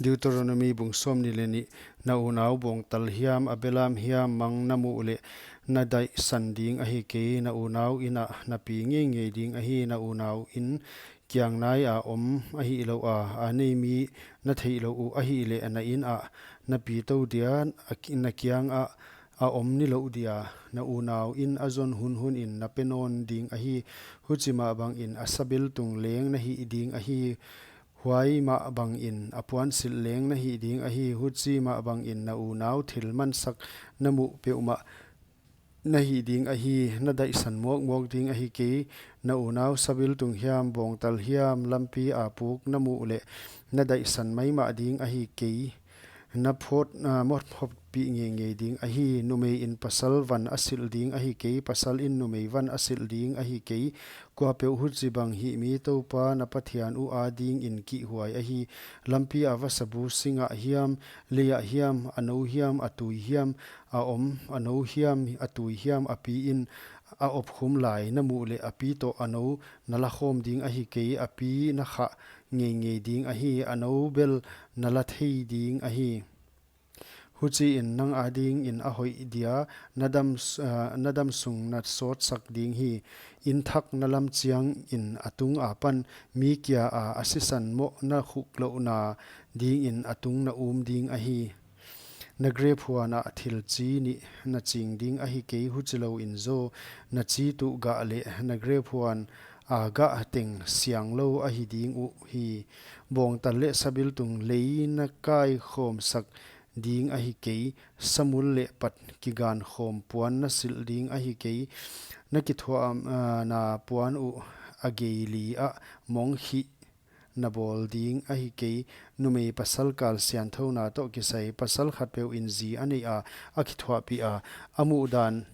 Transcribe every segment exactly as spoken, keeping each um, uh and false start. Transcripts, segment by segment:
Deuteronomi bung sawmnih leh nih. Na unau bawngtal hiam, a belam hiam mang na muh leh na daihsan ding ahi kei. Na unau in ah na pi ngeingei ding ahi. Na unau in kiang nai a om ahihlouh a, a nei mi na theihlouh uh ahihleh, na in ah na pi tou dia, a ki-, na kiang ah a om nilouh dia. Na unau in a zon hunhun in na pe nawn ding ahi. Huchi mah bang in a sabeltung leng na hih ding ahi. Huai mah bang in a puansilh leng na hih ding ahi. Huchi mah bang in na unau thil mansak na muh peuhmah na hih ding ahi. Na daihsan mawkmawk ding ahi kei. Na unau sabeltung hiam, bawngtal hiam lampi a puk na muh leh na daihsan maimah ding ahi kei. Na phawt, ah, mawk phawtpih ngeingei ding ahi. Numei in pasal van a silh ding ahi kei, pasal in numei van a silh ding ahi kei. Kuapeuh huchi bang hih mi Toupa na Pathian uh ading in kihhuai ahi. Lampi a vasabu sing ah hiam, lei ah hiam, a nou hiam, a tui hiam, a om, a nou hiam, a tui hiam, a pi in a opkhum lai na muh leh a pi toh a nou na la khawm ding ahi kei. A pi na khah ngeingei ding ahi, a nou bel na la thei ding ahi. Huchi in nang ading in a hoih dia, na dam s-, ah, na dam sung na sawtsak ding hi. In thak na lam chiang in a tung apan mi kia a, a sisan moh na khuklouhna ding in a tung na um ding ahi. Na grep huan ah thil chi nih na ching ding ahi kei, huchilou in zaw na chi tuh gah leh na grep huan a gah teng sianglou ahi ding uhi. Bawngtal leh sabeltung lei na kaikhawmsak ding ahi kei. Samul leh pat kigankhawm puan na silh ding ahi kei. Na kithuah, ah, na puan uh a gei li ah mong khih na bawl ding ahi kei. Numei pasal kal siangthouna toh kisai, pasal khatpeuh in zi a neih a, a kithuahpih a, a muhdan,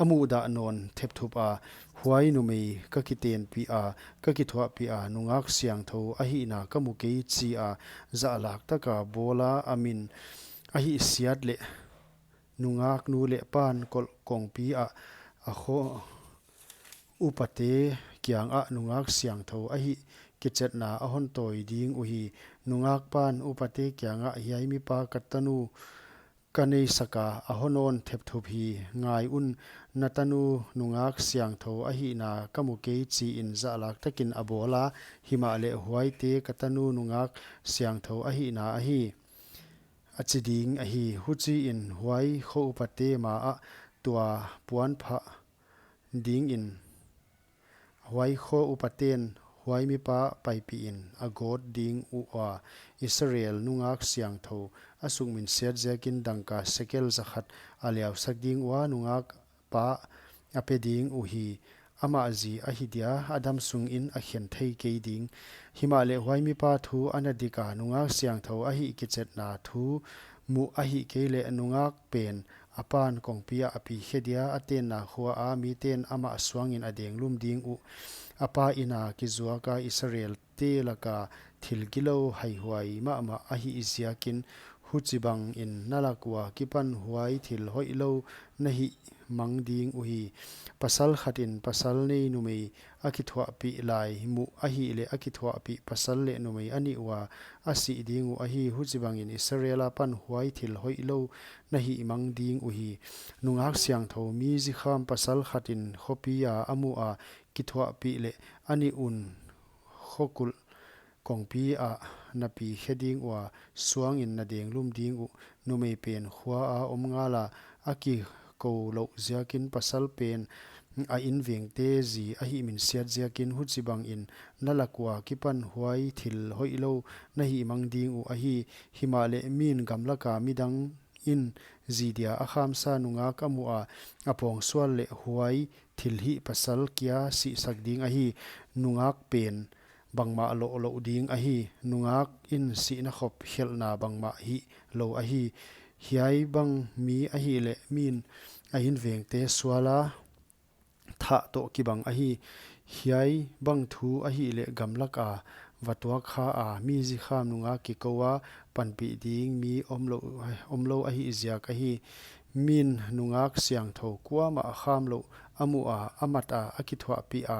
a muhdah nawn thepthup a, huai numei ka kitenpih a, ka kithuahpih a, nungak siangthou ahihna ka mu kei chi a, zahlak taka bawl a, a min a hihsiat leh nungak nu leh pan kolh kongpi ah a kho upate kiang ah nungak siangthou ahih kichetna a hon tawi ding uhi. Nungak pan upate kiang ah, hiai mipa ka tanu ka neisak a, a hon nawn thepthup hi. Ngai un, na tanu nungak siangthou ahihna ka mu kei chi in zahlak takin a bawl a, himahleh huaite ka tanu nungak siangthou ahihna ahi, a chi ding ahi. Huchi in huai kho upate ma ah tua puan phah ding in, huai kho upaten huai mipa paipih in a gawt ding ua, Israel nungak siangthou a sukminsiat ziakin dangka sekel zakhat a liausak ding ua, nungak pa a pe ding uhi. Amah zi ahi dia, a dam sung in a khen thei kei ding. Himahleh huai mipa thu a na dik a, nungak siangthou ahih kichetna thu muh ahih kei leh, nungak pen a pan kongpi ah a pi khe dia, a tenna khua a miten amah suang in a denglum ding uh. A pa in a kizuak a, Israel te laka thil gilou haihuai mahmah ahih ziakin, huchibang in na lak ua kipan huai thil hoihlou na hih mang ding uhi. Pasal khat in pasal nei numei a kithuahpih lai muh ahih leh, a kithuahpih pasal leh numei a nih ua a sih ding uh ahi. Huchibang in Israel apan huai thil hoihlou na hih mang ding uhi. Nungak siangthou mi zikham pasal khat in khopi a a muh a kithuahpih leh, a nih un khokulh kongpi ah na pi khe ding ua, suang in na denglum ding uh. Numei pen khua a om ngal a, a kikou louh ziakin, pasal pen a invengte zi ahih minsiat ziakin, huchibang in na lak ua kipan huai thil hoihlou na hih mang ding uh ahi. Himahleh min gamlaka midang in zi dia a khamsa nungak a muh a, a pawngsual leh huai thilhih pasal kia sihsak ding ahi. Nungak pen bangmah lohlouh ding ahi. Nungak in sihna khop khelhna bangmah hihlou ahi. Hiai bang mi ahih leh min a invengte sual a, thah toh kibang ahi. Hiai bang thu ahih leh gamlak a va tuak kha a, mi zikham nungak kikou a panpih ding mi omlou, omlou ahih ziak ahi. Min nungak siangthou kuamah khamlouh a muh a, a mat a, a kithuahpih a,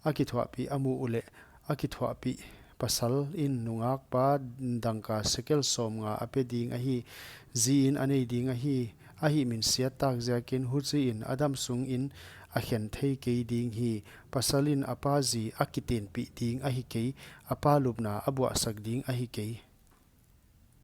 a kithuahpih a muh uleh, a kithuahpih Pasal in nungakpa dangka sekel sawmnga a pe ding ahi, ziin a nei ding ahi. A hihminsiat tak ziakin huchiin a dam sungin a khen thei kei ding hi. Pasal in a pa zi a kitenpih ding ahi kei, a pa lupna a buahsak ding ahi kei.